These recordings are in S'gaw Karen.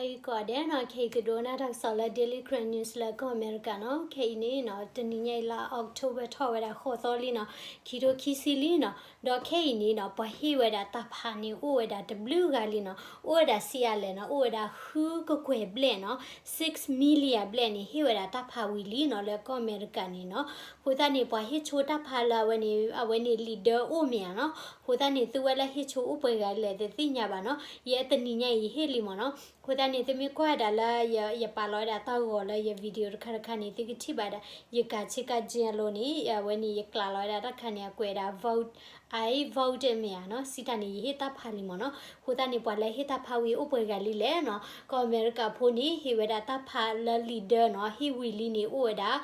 ဂီၤကိးဂၤဒဲးနီၤ, ခဲအံၤကဒိကနၣ်တၢ်ကစီၣ်လၢ Daily Karen News လၢကီၢ်အမဲရကၤနီၤ. ခဲအံၤန့ၣ်နီၤ တနံၤညါအံၤလါ October ထီၣ်ဝဲဒၣ်ဃိးသီလံနီၤ, ခံထိခံဆံလံနီၤ. ဒီးခဲအံၤန့ၣ်နီၤ ပှၤဟ့ၣ်ဝဲဒၣ်တၢ်ဖးန့ၣ်အိၣ်ဝဲဒၣ်တဘျုးဂၤလံနီၤ, အိၣ်ဝဲဒၣ်ဆံးအါလဲၣ်နီၤ, အိၣ်ဝဲဒၣ်ဃုကကွဲၢ်ဘျဲၣ်နီၤ, six million ဘျဲၣ်န့ၣ် ဟ့ၣ်ဝဲဒၣ်တၢ်ဖးဝံၤလံနီၤ လၢကီၢ်အမဲရကၤန့ၣ်နီၤ. အဃိသတးန့ၣ် ပှၤဟ့ၣ်ဆိတၢ်ဖးလၢအဝဲန့ၣ် အဝဲန့ၣ်လံာ်ဒၢအိၣ်မ့ၢ်ဧါနီၤ. အဃိသတးန့ၣ် သုဝဲလၢဟ့ၣ်ဆိအိၣ်ပှဲၤဂၤလဲၣ်တသ့ၣ်ညါဘၣ်နီၤ, ယဲတနံၤညါအံၤဟ့ၣ်လံမ့ၢ်နီၤ. အဃိသတးန့ၣ် သုမ့ၢ်ကွၢ်ဝဲဒၣ်လၢ ယပာ်လီၤဝဲဒၣ်တၢ်ဂီၤလၢယ video တခါတခါန့ၣ် သုကထံၣ်ဘၣ်ဒၣ် ယကးဆ့ကၤက့လိၤန့ၣ် အဝဲန့ၣ် ယကျးလီၤဝဲဒၣ်တၢ်ခါန့ၣ် အကွဲးဒၣ် vote, I voted မ့ၢ်ဧါနီၤ, စံးတၢ်န့ၣ် ယဟ့ၣ်တၢ်ဖးလံမ့ၢ်နီၤ. အဃိသတးန့ၣ် ပှၤလၢဟ့ၣ်တၢ်ဖးဝံၤအိၣ်ပှဲၤဂၤလံလဲၣ်နီၤ. ကီၢ်အမဲရကၤဖိန့ၣ် ဟ့ၣ်ဝဲဒၣ်တၢ်ဖးလၢလံာ်ဒၢနီၤ, ဟ့ၣ်ဝံၤလံန့ၣ် အိၣ်ဝဲဒၣ်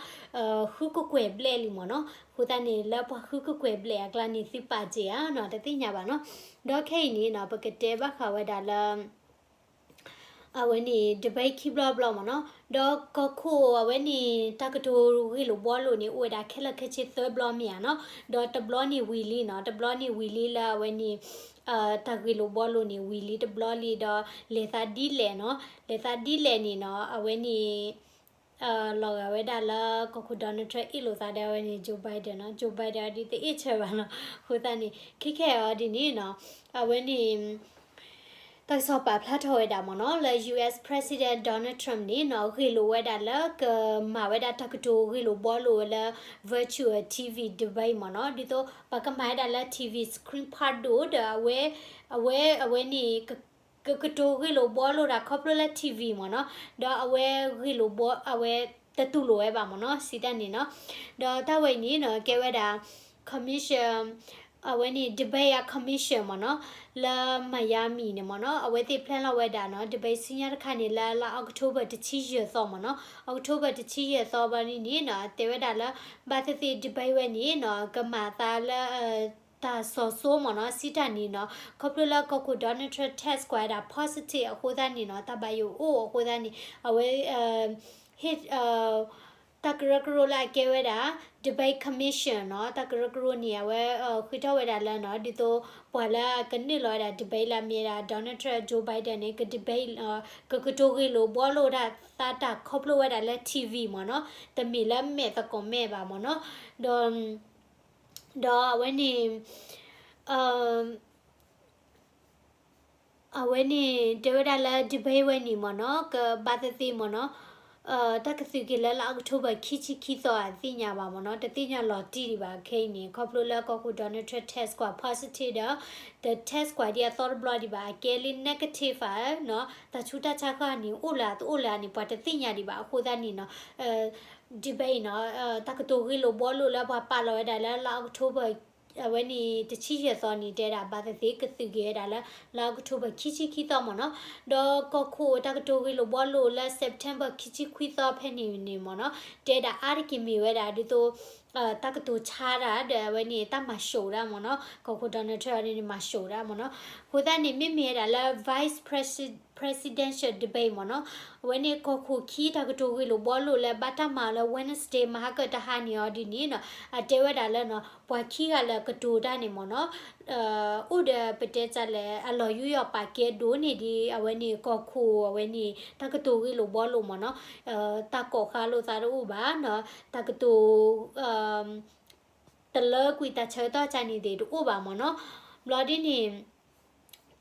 ဃုကကွဲၢ်ဘျဲၣ်လံမ့ၢ်နီၤ. အဃိသတးန့ၣ် လၢပှၤဃုကကွဲၢ်ဘျဲၣ်အကျါန့ၣ် သုပာ်စ့ၢ်ဧါနီၤ, တသ့ၣ်ညါဘၣ်နီၤ. ဒီးခဲအံၤန့ၣ်နီၤ ပကတဲဘၣ်ဃးဝဲဒၣ်လၢ အဝဲန့ၣ် debate ခံဘျီဘျီမ့ၢ်နီၤ. ဒီးကီၢ်ခိၣ်အဝဲန့ၣ် တၢ်ကတိၤဂ့ၢ်လိာ်ဘှီလိာ်န့ၣ် အိၣ်ဝဲဒၣ်ခဲလၢာ်ခဲဆ့သၢဘျီမ့ၢ်ဧါနီၤ. ဒီးတဘျီန့ၣ်ဝံၤလံနီၤ, တဘျီန့ၣ်ဝံၤလံလၢအဝဲန့ၣ် တၢ်ဂ့ၢ်လိာ်ဘှီလိာ်န့ၣ်ဝံၤလံတဘျီလံ. ဒီးလဲၤသးဒ်လဲၣ်နီၤ, လဲၤသးဒ်လဲၣ်န့ၣ်နီၤ အဝဲန့ၣ် လီၤဂာ်ဝဲဒၣ်လၢ ကီၢ်ခိၣ် Donald Trump အ့ၣ်လိာ်သးဒီးအဝဲန့ၣ် Joe Biden နီၤ, Joe Biden အီၤဒ်တအ့ၣ်ဆၢဘၣ်နီၤ. အဃိသတးန့ၣ် ခဲခဲအံၤအီၤဒ်န့ၣ်နီၤ အဝဲန့ၣ် တၢ်ကစီၣ်ပာ်ဖျါထီၣ်ဝဲဒၣ်မ့ၢ်နီၤ လၢ US President Donald Trump န့ၣ်နီၤ ဂ့ၢ်လိာ်ဝဲဒၣ်လၢကမၤဝဲဒၣ်တၢ်ကတိၤဂ့ၢ်လိာ်ဘှီလိာ်လၢ virtual TV debate မ့ၢ်နီၤ, ဒ်သိးပှၤကမၤဝဲဒၣ်လၢ TV screen ဖးဒိၣ်ဒီးအဝဲ အဝဲ အဝဲန့ၣ် ကကတိၤဂ့ၢ်လိာ်ဘှီလိာ်တၢ်ခီဖျိလၢ TV မ့ၢ်နီၤ, ဒီးအဝဲဂ့ၢ်လိာ်ဘှီ အဝဲတတူၢ်လိာ်ဝဲဘၣ်မ့ၢ်နီၤ စံးတၢ်န့ၣ်နီၤ. ဒီးတၢ်ဝဲအံၤန့ၣ်နီၤ ကဲဝဲဒၣ် commission အဝဲန့ၣ် debate အ commission မ့ၢ်နီၤ လၢ Miami န့ၣ်မ့ၢ်နီၤ အဝဲသ့ၣ် plan လီၤဝဲဒၣ်နီၤ debate ဆူညါတခါန့ၣ် လၢလါ October တဆံယဲၢ်သီမ့ၢ်နီၤ October တဆံယဲၢ်သီဘၣ်န့ၣ်နီၤ တဲဝဲဒၣ်လၢ ဘၣ်သ့ၣ်သ့ၣ် debate ဝဲန့ၣ်နီၤ ကမၤအသးလၢ တၢ်စီၤစိမ့ၢ်နီၤ စံးတၢ်န့ၣ်နီၤ ခီဖျိလၢကီၢ်ခိၣ် Donald Trump test ကွၢ်ဝဲဒၣ် positive အဃိသတးန့ၣ်နီၤ တၢ်ဘၣ်ယိၣ်အိၣ်အဃိသတးန့ၣ် အဝဲ ဟ့ၣ် တၢ်ကရၢကရိလၢအကဲဝဲဒၣ် debate commission နီၤ တၢ်ကရၢကရိန့ၣ် အဝဲဃ့ထီၣ်ဝဲဒၣ်လၢနီၤ ဒ်သိးပှၤလၢအကနုာ်လီၤဝဲဒၣ် debate လၢအမ့ၢ်ဝဲဒၣ် Donald Trump Joe Biden န့ၣ် က debate ကကတိၤဂ့ၢ်လိာ်ဘှီလိာ်တၢ်သးတၢ်ခီဖျိဝဲဒၣ်လၢ TV မ့ၢ်နီၤ တမ့ၢ်လၢမဲာ်သကိးမဲာ်ဘၣ်မ့ၢ်နီၤ ဒီး ဒီးအဝဲန့ၣ် အဝဲန့ၣ် တဲဝဲဒၣ်လၢ debate ဝဲန့ၣ်မ့ၢ်နီၤ ကဘၣ်သ့ၣ်သ့ၣ်မ့ၢ်နီၤ တၢ်ကသုးက့ၤလၢလါ October ခံဆံခံသီအသ့ၣ်ညါဘၣ်မ့ၢ်နီၤ တသ့ၣ်ညါလီၤတံၢ်ဒံးဘၣ်ခဲအံၤန့ၣ် ခီဖျိလၢကီၢ်ခိၣ် Donald Trump test ကွၢ် positive ဒီး တ test ကွၢ်ဒံးအသီတဘျီဒံးဘၣ် အကဲလံ negative ဧါနီၤ တၢ်ဆူးတၢ်ဆါဃၣ်န့ၣ် အိၣ်လၢအတအိၣ်လၢအန့ၣ် ပှၤတသ့ၣ်ညါဒံးဘၣ် အဃိသတးန့ၣ်နီၤ debate နီၤ တၢ်ကတိၤဂ့ၢ်လိာ်ဘှီလိာ်လၢပှၤပာ်လီၤဝဲဒၣ်လၢလါ October အဝဲန့ၣ် တဆံယဲၢ်သီန့ၣ် တဲဒၣ်ဘၣ်သ့ၣ်သ့ၣ်ကသုးက့ၤဝဲဒၣ်လၢ လါ October ခံဆံခံသီမ့ၢ်နီၤ ဒီးကီၢ်ခိၣ်တၢ်ကတိၤဂ့ၢ်လိာ်ဘှီလိာ်လၢ September ခံဆံခွံသီဖဲန့ၣ်န့ၣ်မ့ၢ်နီၤ တဲဒၣ်အါတက့ၢ်မ့ၢ်ဝဲဒၣ်ဒ်သိး တၢ်ကတိၤဆါတၢ်ဒီးအဝဲန့ၣ် တၢ်မၤၡိးတၢ်မ့ၢ်နီၤ ကီၢ်ခိၣ် Donald Trump န့ၣ် မၤၡိးတၢ်မ့ၢ်နီၤ အဃိသတးန့ၣ် မ့မ့ၢ်ဝဲဒၣ်လၢ vice presi- presidential debate မ့ၢ်နီၤ အဝဲန့ၣ်ကီၢ်ခိၣ်ခံတၢ်ကတိၤဂ့ၢ်လိာ်ဘှီလိာ်လၢဘၣ်တၢ်မၤလၢ Wednesday မဟါကတဟါန့ၣ်အီၤဒ်န့ၣ်နီၤ အတဲဝဲဒၣ်လၢနီၤ ပှၤခံဂၤလၢကတိၤတၢ်န့ၣ်မ့ၢ်နီၤ အိၣ်ဒီးပတဲတၢ်လဲၣ် အလီၤယူးယီၣ်ပာ်ကဲဒိၣ်န့ၢ်ဒံး အဝဲန့ၣ်ကီၢ်ခိၣ် အဝဲန့ၣ် တၢ်ကတိၤဂ့ၢ်လိာ်ဘှီလိာ်မ့ၢ်နီၤ တၢ်ကိးဃါလိာ်သးတအိၣ်ဘၣ်နီၤ တၢ်ကတိၤ တလၢကွံာ်တၢ်ဆၢကတီၢ်ကၢ်န့ၣ်သ့ၣ်တအိၣ်ဘၣ်မ့ၢ်နီၤ ဘျီဒ်န့ၣ်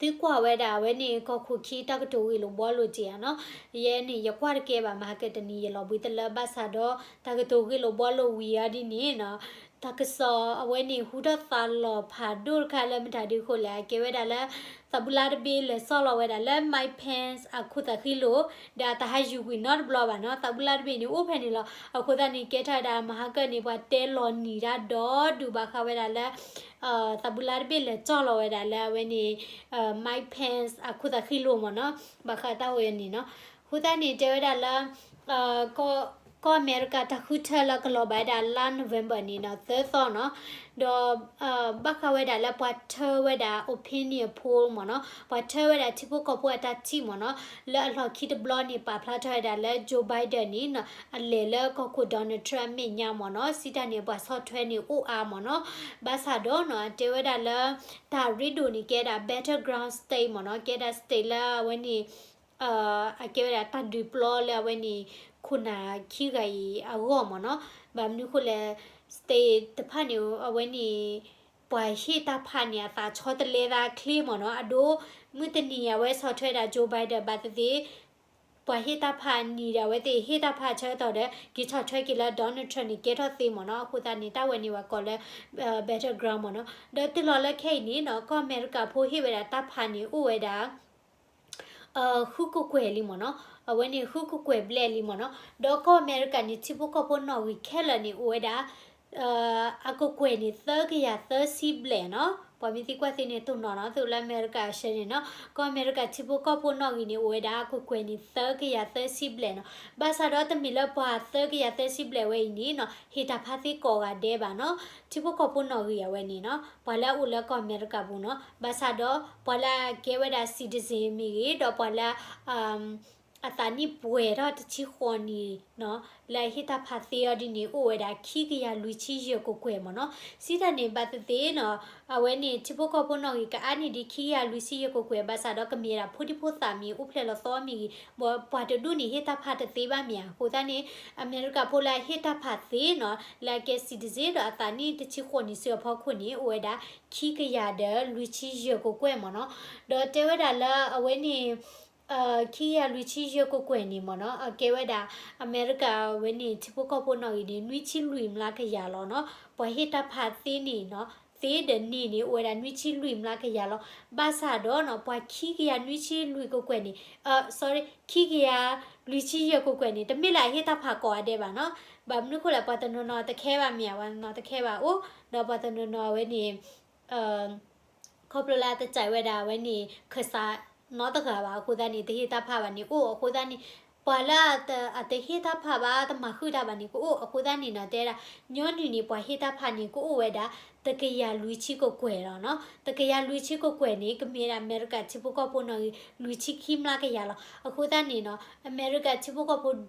သုကွၢ်ဝဲဒၣ်အဝဲန့ၣ် ကီၢ်ခိၣ်ခံတၢ်ကတိၤဂ့ၢ်လိာ်ဘှီလိာ်က့ၤဧါနီၤ ယဲန့ၣ် ယကွၢ်တကဲဘၣ် မဟါကတနံၤ ယလီၤဘှံးတလၢ ဘၣ်ဆၣ်ဒီး တၢ်ကတိၤဂ့ၢ်လိာ်ဘှီလိာ်ဝံၤအီၤဒ်န့ၣ်နီၤ တၢ်ကစီၣ်အဝဲန့ၣ် ဟူထီၣ်သါလီၤဖးဒိၣ်တခါလၢမတၤဒုးဃိလဲၣ် အကဲဝဲဒၣ်လၢ သးဘူလါတဘ့ၣ်လဲၤစီၣ်လီၤဝဲဒၣ်လၢ Mike Pence အခိၣ်သးဃံလိၤ ဒီးအတဟးယူၤကွံာ်နီတဘျီဘၣ်နီၤ သးဘူလါတဘ့ၣ်န့ၣ် အိၣ်ဖဲန့ၣ်လီၤ အဃိသတးန့ၣ် ကဲထီၣ်ဝဲဒၣ်မဟါကၢၣ်န့ၣ် ပှၤတဲလီၤနံၤတၢ်ဒီးဒုးဘၣ်ဃးဝဲဒၣ်လၢ သးဘူလါတဘ့ၣ်လဲၤစီၣ်လီၤဝဲဒၣ်လၢအဝဲန့ၣ် Mike Pence အခိၣ်သးဃံလိၤမ့ၢ်နီၤ ဘၣ်ဃးတၢ်ဝဲန့ၣ်နီၤ အဃိသတးန့ၣ် တဲဝဲဒၣ်လၢ ကီၢ်အမဲရကၤတၢ်ဃုထၢလၢကလီၤဘၣ်ဝဲဒၣ်လါ November န့ၣ်နီၤ သၢသီနီၤ ဒီး ဘၣ်ဃးဝဲဒၣ်လၢပှၤထၢဝဲဒၣ် opinion poll မ့ၢ်နီၤ ပှၤထၢဝဲဒၣ်ထံဖိကီၢ်ဖိအတၢ်ထံၣ်မ့ၢ်နီၤ လၢအလီၢ်ခံတဘျီန့ၣ် ပာ်ဖျါထီၣ်ဝဲဒၣ်လၢ Joe Biden န့ၣ်နီၤ အလဲၤလၢကီၢ်ခိၣ် Donald Trump အမဲာ်ညါမ့ၢ်နီၤ စံးတၢ်န့ၣ် ပှၤဆီၣ်ထွဲန့ၣ်အိၣ်အါမ့ၢ်နီၤ ဘၣ်ဆၣ်ဒီးနီၤ တဲဝဲဒၣ်လၢ တၢ်ရ့ဒိၣ်န့ၣ် ကဲဒၣ် battleground state မ့ၢ်နီၤ ကဲဒၣ် state လၢအဝဲန့ၣ် အကဲဝဲဒၣ်တၢ်ဒုးပျီလၢအဝဲန့ၣ် ခိၣ်နၢ်ခံဂၤအံၤအဂီၢ်မ့ၢ်နီၤ. ဘၣ်မနုၤအဃိလဲၣ် state တဖၣ်န့ၣ် အဝဲန့ၣ် ပှၤဟ့ၣ်တၢ်ဖးန့ၣ် အသးဆီတလဲသးချ့မ့ၢ်နီၤ. အဒိ မုၢ်တနံၤအဝဲဆီၣ်ထွဲဒၣ် Joe Biden ဘၣ်သ့ၣ်သ့ၣ် ပှၤဟ့ၣ်တၢ်ဖးန့ၣ်ဒီး အဝဲသ့ၣ်ဟ့ၣ်တၢ်ဖးဆၢကတီၢ်ဒီး က့ၤဆီၣ်ထွဲက့ၤလၢ Donald Trump န့ၣ် ကဲထီၣ်သ့မ့ၢ်နီၤ. အဃိသတးန့ၣ် တၢ်ဝဲန့ၣ်ပှၤကိးလၢ battleground မ့ၢ်နီၤ. ဒီးတုၤလီၤလၢခဲအံၤန့ၣ်နီၤ ကီၢ်အမဲရကၤဖိဟ့ၣ်ဝဲဒၣ်တၢ်ဖးန့ၣ် အိၣ်ဝဲဒၣ် ဃုကကွဲၢ်လံမ့ၢ်နီၤ. အဝဲန့ၣ်ဃုကကွဲၢ်ဘျဲၣ်လံမ့ၢ်နီၤ. ဒီးကီၢ်အမဲရကၤန့ၣ် ထံဖိကီၢ်ဖိနီၣ်ဂံၢ်ခဲလၢာ်န့ၣ် အိၣ်ဝဲဒၣ် အကကွဲၢ်န့ၣ် သၢကယၤသၢဆံဘျဲၣ်နီၤ. ပှၤမ့ၢ်သံကွၢ်သ့န့ၣ် တိၢ်နီၣ်နီၤ သိးလၢအမဲရကၤအဆၢန့ၣ်နီၤ ကီၢ်အမဲရကၤထံဖိကီၢ်ဖိနီၣ်ဂံၢ်န့ၣ် အိၣ်ဝဲဒၣ်အကကွဲၢ်န့ၣ် သၢကယၤသၢဆံဘျဲၣ်နီၤ. ဘၣ်ဆၣ်ဒီးတမ့ၢ်လၢပှၤသၢကယၤသၢဆံဘျဲၣ်ဝဲအံၤန့ၣ်နီၤ ဟ့ၣ်တၢ်ဖးသ့ကိးဂၤဒဲးဘၣ်နီၤ. ထံဖိကီၢ်ဖိနီၣ်ဂံၢ်အဝဲန့ၣ်နီၤ ပှၤလၢအအိၣ်လၢကီၢ်အမဲရကၤပူၤနီၤ ဘၣ်ဆၣ်ဒီး ပှၤလၢအကဲဝဲဒၣ် citizen မ့ၢ်ဂ့ၤ ဒီးပှၤလၢ အသးနံၣ်ပှဲၤထီၣ်တဆံဃိးနံၣ်နီၤ လၢအဟ့ၣ်တၢ်ဖးသ့အီၤဒ်န့ၣ် အိၣ်ဝဲဒၣ်ခံကယၤလွံၢ်ဆံယဲၢ်ကကွဲၢ်မ့ၢ်နီၤ. စံးတၢ်န့ၣ် ဘၣ်သ့ၣ်သ့ၣ်နီၤ အဝဲန့ၣ် ထံဖိကီၢ်ဖိနီၣ်ဂံၢ်ကအါန့ၢ်ဒံးခံကယၤလွံၢ်ဆံယဲၢ်ကကွဲၢ် ဘၣ်ဆၣ်ဒီးကမ့ၢ်ဝဲဒၣ်ဖိဒံဖိသၣ်မ့ၢ်ဂ့ၤ အိၣ်ဖျဲၣ်လီၤသီမ့ၢ်ဂ့ၤ ပှၤတဒူၣ်န့ၣ် ဟ့ၣ်တၢ်ဖးတသ့ဘၣ်မ့ၢ်ဧါ. အဃိသတးန့ၣ် အမဲရကၤဖိလၢအဟ့ၣ်တၢ်ဖးသ့နီၤ လၢအကဲ citizen ဒီးအသးနံၣ်တဆံဃိးနံၣ်ဆူအဖီခိၣ်န့ၣ် အိၣ်ဝဲဒၣ်ခံကယၤဒီးလွံၢ်ဆံယဲၢ်ကကွဲၢ်မ့ၢ်နီၤ. ဒီးတဲဝဲဒၣ်လၢအဝဲန့ၣ် ခံကယၤလွံၢ်ဆံယဲၢ်ကကွဲၢ်န့ၣ်မ့ၢ်နီၤ အကဲဝဲဒၣ် အမဲရကၤဝဲန့ၣ် ထံဖိကီၢ်ဖိနီၣ်ဂံၢ်န့ၣ် နွံဆံလွံၢ်မျးကယၤလီၤနီၤ. ပှၤဟ့ၣ်တၢ်ဖးသ့န့ၣ်နီၤ သ့ဒီးန့ၢ်န့ၣ် အိၣ်ဝဲဒၣ်နွံဆံလွံၢ်မျးကယၤလီၤ. ဘၣ်ဆၣ်ဒီးနီၤ ပှၤခံကယၤနွံဆံလွံၢ်ကကွဲၢ်န့ၣ် sorry ခံကယၤလွံၢ်ဆံယဲၢ်ကကွဲၢ်န့ၣ် တမ့ၢ်လၢအဟ့ၣ်တၢ်ဖးကိးဂၤဒဲးဘၣ်နီၤ. ဘၣ်မနုၤအဃိလဲၣ် ပှၤတနီၤနီၤတခဲဘၣ်မ့ၢ်ဧါ ပှၤတနီၤတခဲဘၣ်အိၣ် ဒီးပှၤတနီၤနီၤအဝဲန့ၣ် ခီဖျိလၢအတကြိုက်ဝဲဒၣ်အဝဲန့ၣ် ခၢၣ်စးနီတဂၤဘၣ်အဃိသတးန့ၣ် တဟ့ၣ်တၢ်ဖးဘၣ်န့ၣ်အိၣ်အဃိသတးန့ၣ် ပှၤလၢအတဟ့ၣ်တၢ်ဖးဘၣ် တမၤဃုာ်တၢ်ဘၣ်န့ၣ်ကအိၣ်အဃိသတးန့ၣ်နီၤ တဲဒၣ် ညီနုၢ်န့ၣ် ပှၤဟ့ၣ်တၢ်ဖးန့ၣ် ကအိၣ်ဝဲဒၣ် တကယၤလွံၢ်ဆံကကွဲၢ်လီၤနီၤ. တကယၤလွံၢ်ဆံကကွဲၢ်န့ၣ် ကမ့ၢ်ဒၣ်အမဲရကၤထံဖိကီၢ်ဖိနီၣ်ဂံၢ် လွံၢ်ဆံခံမျးကယၤလီၤ. အဃိသတးန့ၣ်နီၤ အမဲရကၤထံဖိကီၢ်ဖိဒီ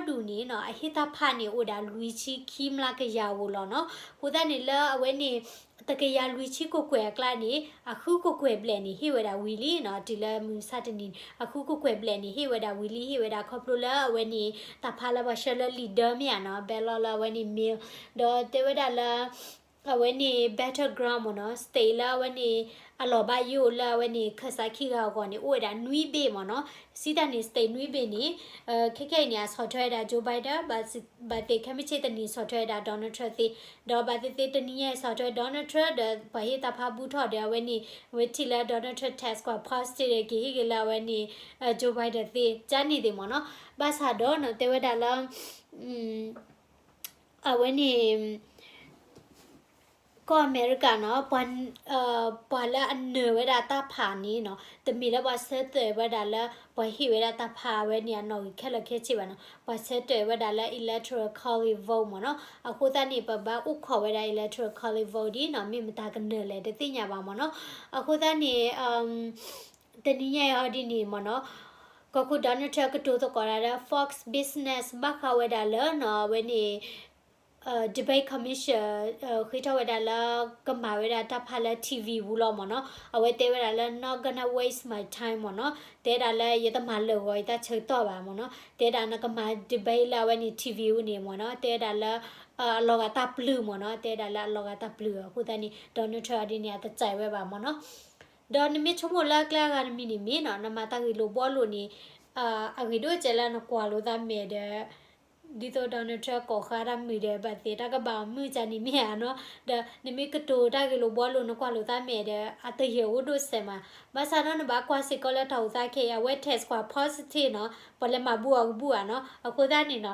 ဒူၣ်န့ၣ်နီၤ အဟ့ၣ်တၢ်ဖးန့ၣ်အိၣ်ဒၣ်လွံၢ်ဆံခံမျးကယၤဧိၤလီၤနီၤ. အဃိသတးန့ၣ်လၢအဝဲန့ၣ် တကယၤလွံၢ်ဆံကကွဲၢ်အကျါန့ၣ် အဃုကကွဲၢ်ဘျဲၣ်န့ၣ် ဟ့ၣ်ဝဲဒၣ်ဝံၤလံနီၤ. တုၤလၢမုၢ်မဆါတနံၤန့ၣ် အဃုကကွဲၢ်ဘျဲၣ်န့ၣ် ဟ့ၣ်ဝဲဒၣ်ဝံၤလံ ဟ့ၣ်ဝဲဒၣ်ခီဖျိလၢအဝဲန့ၣ် တၢ်ဖးလၢပှၤဆှၢလၢလံာ်ဒၢမ့ၢ်ဧါနီၤ ballot လၢအဝဲန့ၣ် mail ဒီးတဲဝဲဒၣ်လၢ အဝဲန့ၣ် battleground မ့ၢ်နီၤ state လၢအဝဲန့ၣ် အလီၤဘၣ်ယိၣ်လၢအဝဲန့ၣ် ခၢၣ်စးခံဂၤအဂီၢ်န့ၣ် အိၣ်ဝဲဒၣ်နွံဘ့ၣ်မ့ၢ်နီၤ. စံးတၢ်န့ၣ် state နွံဘ့ၣ်န့ၣ် ခဲခဲအံၤန့ၣ် အဆီၣ်ထွဲဝဲဒၣ် Joe Biden ဘၣ်သ့ၣ်ခဲမုၢ်ဆ့ၣ်တနံၤဆီၣ်ထွဲဝဲဒၣ် Donald Trump သ့ ဒီးဘၣ်သ့ၣ်သ့ၣ်တနံၤညါအံၤဆီၣ်ထွဲ Donald Trump ဒီးပှၤဟ့ၣ်တၢ်ဖးဘူးထီၣ်ဒီးအဝဲန့ၣ် အဝဲထံၣ်လၢ Donald Trump test ကွၢ် positive ဒီးက့ၤဟ့ၣ်က့ၤလၢအဝဲန့ၣ် Joe Biden သ့ ကန့ၣ်သ့ၣ်မ့ၢ်နီၤ. ဘၣ်ဆၣ်ဒီးနီၤ တဲဝဲဒၣ်လၢ အဝဲန့ၣ် ကီၢ်အမဲရကၤနီၤ ပှၤလၢအနၢၤဝဲဒၣ်တၢ်ဖးန့ၣ်နီၤ တမ့ၢ်လၢပှၤဆၢတဲာ်ဝဲဒၣ်လၢ ပှၤဟ့ၣ်ဝဲဒၣ်တၢ်ဖးဝဲန့ၣ် အနီၣ်ဂံၢ်ခဲလၢာ်ခဲဆ့ဘၣ်နီၤ. ပှၤဆၢတဲာ်ဝဲဒၣ်လၢ electoral college vote မ့ၢ်နီၤ. အဃိသတးန့ၣ် ပဘၣ်အိၣ်ခိးဝဲဒၣ် electoral college vote ဒ်နီၤ မ့ၢ်မတၤကနၢၤလဲၣ် တသ့ၣ်ညါဘၣ်မ့ၢ်နီၤ. အဃိသတးန့ၣ် တနံၤညါအံၤဒ်န့ၣ်မ့ၢ်နီၤ ကီၢ်ခိၣ် Donald Trump ကတိၤသကိးတၢ်လၢ Fox Business ဘၣ်ဃးဝဲဒၣ်လၢနီၤ အဝဲန့ၣ် Debate Commission ဃ့ထီၣ်ဝဲဒၣ်လၢ ကမၤဝဲဒၣ်တၢ်ဖးလၢ TV ပူၤလီၤမ့ၢ်နီၤ. အဝဲတဲဝဲဒၣ်လၢ not gonna waste my time မ့ၢ်နီၤ. တဲဒၣ်လၢယတမၤလၢာ်ဂီၤယတၢ်ဆၢကတီၢ်ဘၣ်မ့ၢ်နီၤ. တဲဒၣ်နကမၤ debate လၢအဝဲန့ၣ် TV ပူၤန့ၣ်မ့ၢ်နီၤ. တဲဒၣ်လၢ အလီၤဂာ်တၢ်ပျုၢ်မ့ၢ်နီၤ. တဲဒၣ်လၢအလီၤဂာ်တၢ်ပျုၢ်အဃိသတးန့ၣ် Donald Trump ဒ်န့ၣ် အတကြိုက်ဝဲဘၣ်မ့ၢ်နီၤ. ဒီးနမ့ၢ်ဆိကမိၣ်လၢအကျဲအဂၤတမံၤန့ၣ်မ့ၢ်နီၤ နမၤတၢ်ဂ့ၢ်လိာ်ဘှီလိာ်န့ၣ် အဂ့ၤဒိၣ်ကဲလၢနကွၢ်လိာ်သးမဲာ်ဒီး ဒ်သိး Donald Trump ကိးဃာ်တၢ်မုာ်ဒီး ဘၣ်သ့ၣ်တၢ်ကဘၣ်အီၤမုာ်ကန့ၣ်မ့ၢ်ဧါနီၤ. ဒီးနမ့ၢ်ကတိၤတၢ်ဂ့ၢ်လိာ်ဘှီလိာ် နကွၢ်လိာ်သးမဲာ်ဒီး အတယၢၢ်အိၣ်ဒိၣ်စဲးမး. ဘၣ်ဆၣ်ဒီးနဘၣ်ကွၢ်စ့ၢ်ကီးလၢတၢ်အိၣ်သးခဲအံၤ အဝဲ test ကွၢ် positive နီၤ ပှၤလဲၤမၤဘူးအီၤကဘူးဧါနီၤ. အဃိသတးန့ၣ်နီၤ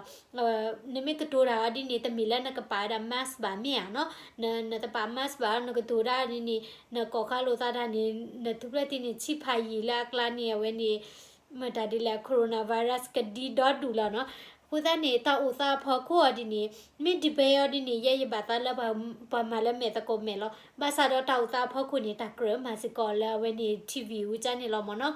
နမ့ၢ်ကတိၤတၢ်အီၤဒ်န့ၣ် တမ့ၢ်လၢနကပာ်ဝဲဒၣ် mask ဘၣ်မ့ၢ်ဧါနီၤ. နတပာ် mask ဘၣ် နကတိၤတၢ်ဒ်န့ၣ် နကိးဃာ်လိာ်သးတၢ်န့ၣ် နထူၣ်ဖျဲၣ်ထံန့ၣ် ဆံးဖးယံာ်လၢအကျါန့ၣ် အဝဲန့ၣ် မတၤဒ်လဲၣ် coronavirus ကဒံဒီဒူၣ်လီၤနီၤ. အဃိသတးန့ၣ် တၢ်အိၣ်သးအဖီခိၣ်အီၤဒ်န့ၣ် မ့ၢ် debate အီၤဒ်န့ၣ် ယဲယဘၣ်သးလၢ ပှၤမၤလၢမဲာ်သကိးမဲာ်လီၤ. ဘၣ်ဆၣ်ဒီးတၢ်အိၣ်သးအဖီခိၣ်န့ၣ် တၢ်ကြၢးမၤစ့ၢ်ကီးလၢအဝဲန့ၣ် TV အူကၠၢန့ၣ်လီၤမ့ၢ်နီၤ.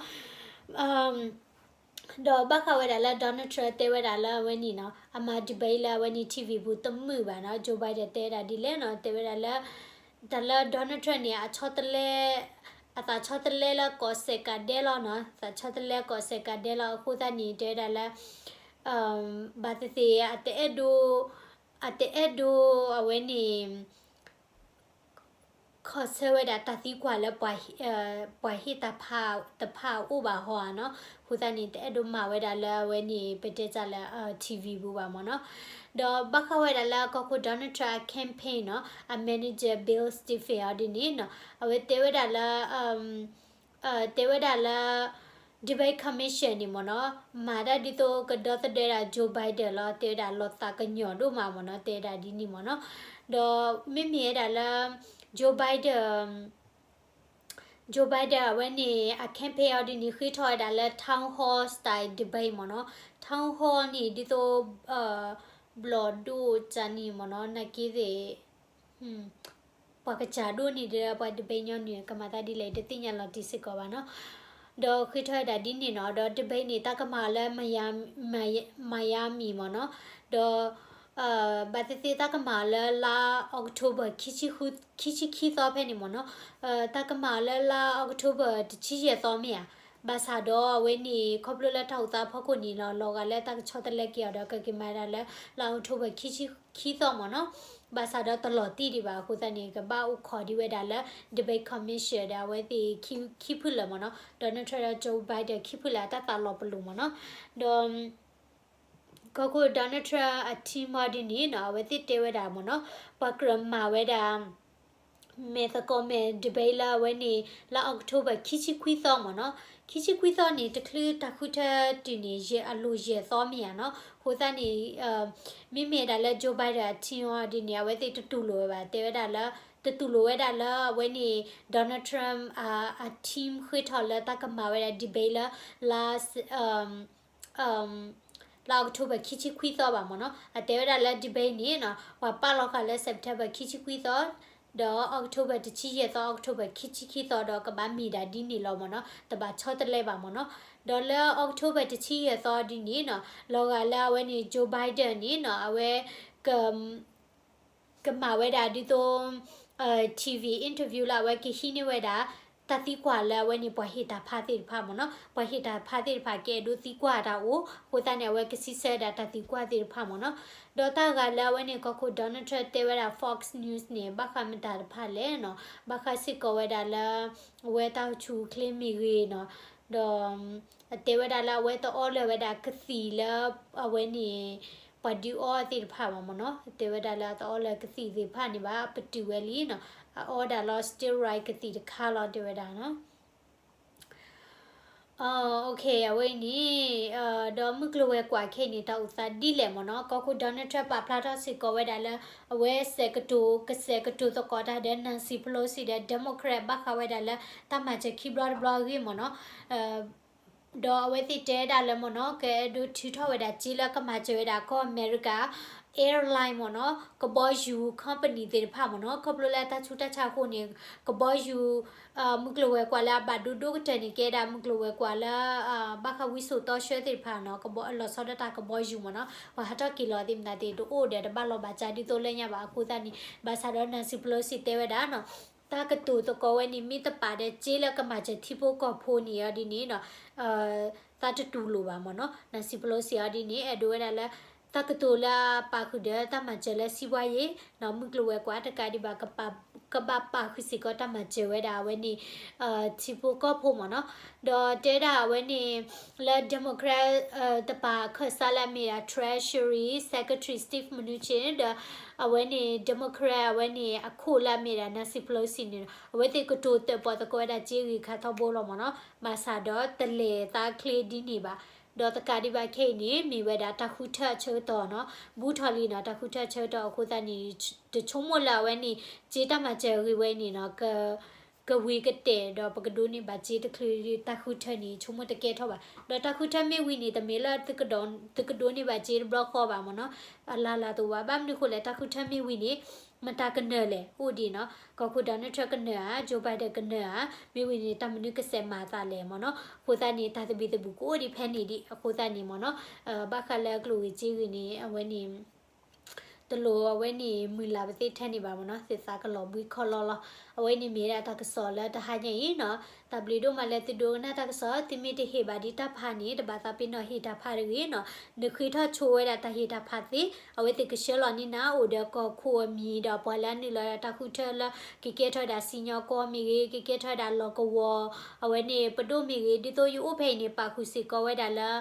ဒီးဘၣ်ဃးဝဲဒၣ်လၢ Donald Trump တဲဝဲဒၣ်လၢအဝဲန့ၣ်နီၤ အမၤ debate လၢအဝဲန့ၣ် TV ပူၤတမုာ်ဘၣ်နီၤ. Joe Biden တဲဝဲဒၣ်ဒ်လဲၣ်နီၤ တဲဝဲဒၣ်လၢ တၢ်လၢ Donald Trump န့ၣ် အဆီတလဲ အသးဆီတလဲလၢကီၢ်စဲၣ်ကးဒဲလီၤနီၤ, သးဆီတလဲကီၢ်စဲၣ်ကးဒဲလီၤ. အဃိသတးန့ၣ် တဲဝဲဒၣ်လၢ ဘၣ်သ့ၣ်သ့ၣ် အတအဲၣ်ဒိး အတအဲၣ်ဒိးအဝဲန့ၣ် ခီဆၢဝဲဒၣ်တၢ်သံကွၢ်လၢ ပှၤဟ့ၣ်တၢ်ဖးတဖၣ်အအိၣ်ဘၣ်ဟီဧါနီၤ. အဃိသတးန့ၣ် တအဲၣ်ဒိးမၤဝဲဒၣ်လၢအဝဲန့ၣ် ပတဲတၢ်လၢ TV ပူၤဘၣ်မ့ၢ်နီၤ. ဒီးဘၣ်ဃးဝဲဒၣ်လၢကီၢ်ခိၣ် Donald Trump အ campaign နီၤ, အ manager Bill Stephen အီၤဒ်န့ၣ်နီၤ, အဝဲတဲဝဲဒၣ်လၢ တဲဝဲဒၣ်လၢ debate commission န့ၣ်မ့ၢ်နီၤ, မၤတၢ်ဒ်သိးကဒီသဒၢဒၣ် Joe Biden လီၤ, တဲဝဲဒၣ်လီၤသးကညီၤဒိၣ်မးမ့ၢ်နီၤ, တဲဝဲဒၣ်ဒ်န့ၣ်မ့ၢ်နီၤ. ဒီးမ့မ့ၢ်ဝဲဒၣ်လၢ Joe Biden, Joe Biden အဝဲန့ၣ် အ campaign အီၤဒ်န့ၣ် ဃ့ထီၣ်ဝဲဒၣ်လၢ town hall style debate မ့ၢ်နီၤ. Town hall န့ၣ် ဒ်သိး ဘျီၣ်ဒိၣ်တၢ်န့ၣ်မ့ၢ်နီၤ, နာ်က့သ့ၣ် ပှၤကစၢ်ဒိၣ်န့ၣ်ဒီး ပှၤ debate ညီနုၢ် ကမၤသးဒ်လဲၣ် တသ့ၣ်ညါလီၤတံၢ်စ့ၢ်ကီးဘၣ်နီၤ. ဒီးဃ့ထီၣ်ဝဲဒၣ်ဒ်န့ၣ်နီၤ, ဒီး debate န့ၣ် တၢ်ကမၤအီၤလၢ Miami မ့ၢ်နီၤ, ဒီး ဘၣ်သ့ၣ်သ့ၣ် တၢ်ကမၤအီၤလၢလါ October ခံဆံခံသီဖဲန့ၣ်မ့ၢ်နီၤ, တၢ်ကမၤအီၤလၢလါ October တဆံယဲၢ်သီမ့ၢ်ဧါ. ဘၣ်ဆၣ်ဒီးအဝဲန့ၣ် ခီဖျိလၢတၢ်အိၣ်သးဖီခိၣ်န့ၣ်လီၤ, လီၤဂာ်လၢတၢ်ကဆီတလဲက့ၤအီၤဒီး ကက့ၤမၤဒၣ်လၢ လါ October ခံဆံခံသီမ့ၢ်နီၤ. ဘၣ်ဆၣ်ဒီးတလီၤတံၢ်ဒံးဘၣ်. အဃိသတးန့ၣ် ကဘၣ်အိၣ်ခိးဒံးဝဲဒၣ်လၢ debate commission ဒီးအဝဲသ့ၣ်ခံဖုလၢာ်မ့ၢ်နီၤ, Donald Trump ဒီး Joe Biden ခံဖုလၢာ်အတၢ်သးလီၤပလိာ်မ့ၢ်နီၤ. ဒီး ကီၢ်ခိၣ် Donald Trump အ team အီၤဒ်န့ၣ်နီၤ, အဝဲသ့ၣ်တဲဝဲဒၣ်မ့ၢ်နီၤ, ပှၤကြၢးမၤဝဲဒၣ် မဲာ်သကိးမဲာ် debate လၢအဝဲန့ၣ် လါ October ခံဆံခွံသီမ့ၢ်နီၤ. ခံဆံခွံသီန့ၣ် တချုးတၢ်ဃုထၢတုၤန့ၣ် ယဲၢ်အလိၤယဲၢ်သီမ့ၢ်ဧါနီၤ. အဃိသတးန့ၣ် မ့မ့ၢ်ဒၣ်လၢ Joe Biden အ team အီၤဒ်န့ၣ် အဝဲသ့ၣ်တတူၢ်လိာ်ဝဲဘၣ်, တဲဝဲဒၣ်လၢ တတူၢ်လိာ်ဝဲဒၣ်လၢအဝဲန့ၣ် Donald Trump အ team ဃ့ထီၣ်လၢတၢ်ကမၤဝဲဒၣ် debate လၢ လါ လါ October ခံဆံခွံသီဘၣ်မ့ၢ်နီၤ. အတဲဝဲဒၣ်လၢ debate န့ၣ်နီၤ ပှၤပာ်လီၤဃာ်လၢ September ခံဆံခွံသီ ဒီး October တဆံယဲၢ်သီ October ခံဆံခံသီဒီးကဘၣ်မ့ၢ်ဒၣ်ဒ်န့ၣ်လီၤမ့ၢ်နီၤ, တဘၣ်ဆီတလဲဘၣ်မ့ၢ်နီၤ. ဒီးလၢ October တဆံယဲၢ်သီဒ်န့ၣ်နီၤ လီၤဂာ်လၢအဝဲန့ၣ် Joe Biden န့ၣ်နီၤ အဝဲ ကမၤဝဲဒၣ်ဒ်သိး TV interview လၢအဝဲကဟံးန့ၢ်ဝဲဒၣ် တၢ်သံကွၢ်လၢအဝဲန့ၣ် ပှၤဟ့ၣ်တၢ်ဖးသ့ၣ်တဖၣ်မ့ၢ်နီၤ, ပှၤဟ့ၣ်တၢ်ဖးသ့ၣ်တဖၣ်ကအဲၣ်ဒိးသံကွၢ်တၢ်အိၣ်, အဃိသတးန့ၣ် အဝဲကစံးဆၢဒၣ်တၢ်သံကွၢ်သ့ၣ်တဖၣ်မ့ၢ်နီၤ. ဒီးတၢ်ဂၤလၢအဝဲန့ၣ် ကီၢ်ခိၣ် Donald Trump တဲဝဲဒၣ် Fox News န့ၣ် ဘၣ်ဃးမတၤတဖၣ်လဲၣ်နီၤ, ဘၣ်ဃးစ့ၢ်ကီးဝဲဒၣ်လၢ အဝဲတၢ်အိၣ်ဆူၣ်အိၣ်ချ့မ့ၢ်ဂ့ၤနီၤ, ဒီး တဲဝဲဒၣ်လၢအဝဲတအီလၢၤဝဲဒၣ်ကသံၣ်လၢ အဝဲန့ၣ် ပှၤဒုးအီသ့ၣ်တဖၣ်ဘၣ်မ့ၢ်နီၤ, တဲဝဲဒၣ်လၢအတအီလၢၤကသံၣ်သ့ၣ်တဖၣ်န့ၣ်ဘၣ် ပတုာ်ဝဲလံနီၤ, အအီဒၣ်လီၤ steroid ကသံၣ်တခါလီၤ တဲဝဲဒၣ်နီၤ. အဝဲအံၤန့ၣ် ဒီးမုၢ်ကျိၤဝဲၤကွာ်ခဲအံၤန့ၣ် တၢ်အိၣ်သးဒ်လဲၣ်မ့ၢ်နီၤ, ကီၢ်ခိၣ် Donald Trump ပာ်ဖျါထီၣ်စ့ၢ်ကီးဝဲဒၣ်လၢ အဝဲစဲးကတိၤ ကစဲးကတိၤသကိးတၢ်ဒီး Nancy Pelosi ဒီး Democrat ဘၣ်ဃးဝဲဒၣ်လၢ တၢ်မၤစၢၤခံဘျီတဘျီအဂ့ၢ်မ့ၢ်နီၤ. ဒီးအဝဲသ့ၣ်တဲဒၣ်လၢမ့ၢ်နီၤ ကအဲၣ်ဒိးထုးထီၣ်ဝဲဒၣ်စ့လၢကမၤစၢၤဝဲဒၣ်ကီၢ်အမဲရကၤ airline မ့ၢ်နီၤ, ကဘီယူၤ company သ့ၣ်တဖၣ်မ့ၢ်နီၤ, ခီဖျိလၢတၢ်ဆူးတၢ်ဆါအဃိန့ၣ် ကဘီယူၤ မုၢ်ကျိၤဝဲၤကွာ်လၢအဘၣ်ဒိဒိၣ်ကတၢၢ်န့ၣ် ကဲဒၣ်မုၢ်ကျိၤဝဲၤကွာ်လၢ ဘၣ်ဃးဝံစိာ်တီဆှၢသ့ၣ်တဖၣ်နီၤ, လီၤဆီဒၣ်တၢ်ကဘီယူၤမ့ၢ်နီၤ, ပှၤဟးထီၣ်က့ၤလီၤသ့ၣ်မနုၤသ့ၣ် တအိၣ်ဒီးတဘၣ်လီၤဘၣ်စးဒ်သိးလၢညါဘၣ်အဃိသတးန့ၣ်, ဘၣ်ဆၣ်ဒီး Nancy Pelosi တဲဝဲဒၣ်နီၤ တၢ်ကတိၤသကိးဝဲန့ၣ် မ့ၢ်တပာ်ဒီးစ့လၢကမၤစၢၤထံဖိကီၢ်ဖိန့ၣ်အီၤဒ်န့ၣ်နီၤ သးတတူၢ်လိာ်ဘၣ်မ့ၢ်နီၤ, Nancy Pelosi အီၤဒ်န့ၣ် အဲၣ်ဒိးဝဲဒၣ်လၢ တၢ်ကတိၤလၢအပာ်ဃုာ်ဒီးတၢ်မၤစၢၤလၢစံးဘှါယ့ၤနီၤ, မုၢ်ကျိၤဝဲၤကွာ်တကးဒံးဘၣ် ကဘၣ်ပာ်ဃုာ်စ့ၢ်ကီးတၢ်မၤစၢၤဝဲဒၣ်အဝဲန့ၣ် ထံဖိကီၢ်ဖိမ့ၢ်နီၤ, ဒီးတဲဒၣ်အဝဲန့ၣ် လၢ Democrat တပၤခၢၣ်စးလၢအမ့ၢ်ဒၣ် Treasury Secretary Steve Mnuchin ဒီး အဝဲန့ၣ် Democrat အဝဲန့ၣ်အခိၣ်လၢအမ့ၢ်ဒၣ် Nancy Pelosi န့ၣ်ဒီး အဝဲသ့ၣ်ကတိၤတၢၣ်ပီၣ်သကိးဝဲဒၣ်စ့ဂ့ၤခးထီဘိလီၤမ့ၢ်နီၤ, ဘၣ်ဆၣ်ဒီးတလဲၤသးချ့ဒ်န့ၣ်ဘၣ်, ဒီးတကးဒံးဘၣ်ခဲအံၤန့ၣ် မ့ၢ်ဝဲဒၣ်တၢ်ဃုထၢအဆၢကတီၢ်နီၤ, ဘူးထီၣ်လံနီၤ တၢ်ဃုထၢအဆၢကတီၢ်အဃိသတးန့ၣ် တဆိကမိၣ်လၢအဝဲန့ၣ် စ့တၢ်မၤစၢၤအဂ့ၢ်ဝဲန့ၣ်နီၤ ကဝံၤကတဲာ်ဒီးပကဒိးန့ၢ်ဘၣ်စ့တချုးတၢ်ဃုထၢန့ၣ် ဆိကမိၣ်တကဲထီၣ်ဘၣ်, ဒီးတၢ်ဃုထၢမ့ၢ်ဝံၤန့ၣ် တမ့ၢ်လၢ သုကဒိးန့ၢ်ဘၣ်စ့တဘျီဃီဘၣ်မ့ၢ်နီၤ, အလၢ်လၢ်တအိၣ်ဘၣ်, ဘၣ်မနုၤအဃိလဲၣ် တၢ်ဃုထၢမ့ၢ်ဝံၤန့ၣ် မတၤကနၢၤလဲၣ် အိၣ်ဒံးနီၤ, ကီၢ်ခိၣ် Donald Trump ကနၢၤဧါ Joe Biden ကနၢၤဧါ, မ့ၢ်ဝံၤန့ၣ် တၢ်မနုၤကစဲးမၤသးလဲၣ်မ့ၢ်နီၤ, အဃိသတးန့ၣ် တၢ်သဘံၣ်သဘုၣ်ကအိၣ်ဒံးဖဲန့ၣ်ဒံးအဃိသတးန့ၣ်မ့ၢ်နီၤ, ဘၣ်ဃးလၢအကျိၣ်ဂ့ၤစ့ဂ့ၤန့ၣ် အဝဲန့ၣ် တလိၣ်အဝဲန့ၣ်မုၢ်လၢ်ပသ့ထဲန့ၣ်ဘၣ်မ့ၢ်နီၤ, သုသးကလီၤဘှံးခီလီလီၤ. အဝဲန့ၣ်မ့ၢ်ဒၣ်တၢ်ကစီၣ်လၢတဟါညါအံၤနီၤ. တၢ်ဘျုးဒိၣ်မးလၢသုဒိကနၣ်တၢ်ကစီၣ်, သုမ့ၢ်တဟ့ၣ်ဘၣ်ဒံးတၢ်ဖးန့ၣ် တဘၣ်သးပ့ၤနီၣ်ဟ့ၣ်တၢ်ဖးတဂ့ၤနီၤ. နဃ့ထီၣ်ဆိဝဲဒၣ်တၢ်ဟ့ၣ်တၢ်ဖးသ့, အဝဲသ့ၣ်ကဆှၢလီၤန့ၢ်နၤအိၣ်ဒီးကီၢ်ခိၣ်အမံၤဒီး ပှၤလၢအနုာ်လီၤတၢ်ဃုထၢလၢ ကကဲထီၣ်ဝဲဒၣ်စံၣ်ညီၣ်ကွီၢ်မ့ၢ်ဂ့ၤ, ကကဲထီၣ်ဝဲဒၣ်လီၢ်ကဝီၤ အဝဲန့ၣ်ပဒိၣ်မ့ၢ်ဂ့ၤ, ဒ်သိးယအိၣ်ဖဲအံၤန့ၣ် ပာ်ဃုာ်စ့ၢ်ကီးဝဲဒၣ်လၢ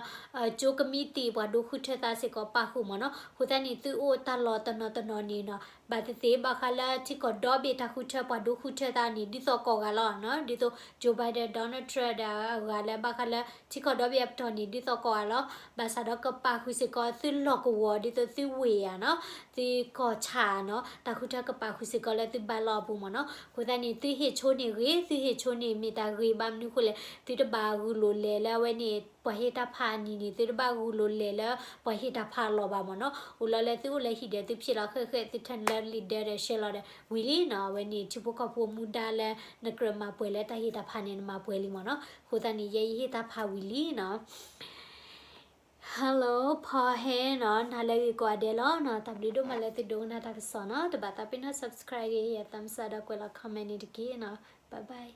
ကၠိကမံးတံာ်ပှၤဒိဃုထၢသးစ့ၢ်ကီးပာ်ဃုာ်မ့ၢ်နီၤ. အဃိသတးန့ၣ် သုအိၣ်တၢ်လီၢ်တနီၤတနီၤန့ၣ်နီၤ, ဘၣ်သ့ၣ်သ့ၣ် ဘၣ်ဃးလၢထံကီၢ်ဒီဘ့ၣ်တၢ်ဃုထၢပှၤဒိဃုထၢသးန့ၣ် ဒ်သိးကိးဂၤလီၤနီၤ. ဒ်သိး Joe Biden, Donald Trump ဒီးအဂၤလၢဘၣ်ဃးလၢထံကီၢ်ဒီဘ့ၣ်အပတီၢ်န့ၣ် ဒ်သိးကိးဂၤလီၤ. ဘၣ်ဆၣ်ဒီးကပာ်ဃုာ်စ့ၢ်ကီးသုလီၢ်ကဝီၤ ဒ်သိးသုဝ့ၢ်ဧါနီၤ, သုကီၢ်ဆၣ်နီၤ, တၢ်ဃုထၢကပာ်ဃုာ်စ့ၢ်ကီးလၢသုဘါလီၢ်အပူၤမ့ၢ်နီၤ. အဃိသတးန့ၣ် သုဟ့ၣ်ဆိန့ၢ်ဂ့ၤ, သုဟ့ၣ်ဆိန့ၢ်မ့ၢ်တၢ်ဂ့ၤဘၣ်မနုၤအဃိလဲၣ်, သုတဘၣ်ဂုာ်လိာ်လဲၤလၢအဝဲန့ၣ် ပှၤဟ့ၣ်တၢ်ဖးအနံၤန့ၣ် သုတဘၣ်ဂုာ်လိာ်လဲၤလၢပှၤဟ့ၣ်တၢ်ဖးအလီၢ်ဘၣ်မ့ၢ်နီၤ. အိၣ်လီၤလၢသုအိၣ်လၢဟံၣ်ဒီးသုဖျ့လီၤဃဲးဃဲး သုထၢနုာ်လၢ leader ဒီး share လီၤဒီးဝံၤလံနီၤ. အဝဲန့ၣ်ထံဖိကီၢ်ဖိမူဒါလၢနကြၢးမၤပှဲၤလၢတၢ်ဟ့ၣ်တၢ်ဖးန့ၣ် နမၤပှဲၤလံမ့ၢ်နီၤ. အဃိသတးန့ၣ် ယဲယဟ့ၣ်တၢ်ဖးဝံၤလံနီၤ. Hello ဖီဟဲနီၤ, နၤလၢဂ့ၤကိးဂၤဒဲးလီၤနီၤ. တၢ်ဘျုးဒိၣ်မးလၢသုဒိကနၣ်တၢ်ကစီၣ်နီၤ. တဘၣ်သးပ့ၤနီၣ် subscribe ဂ့ၤ, ယ thumbs up ဒီးကွဲးလီၤ comment န့ၣ်တက့ၢ်နီၤ. Bye bye.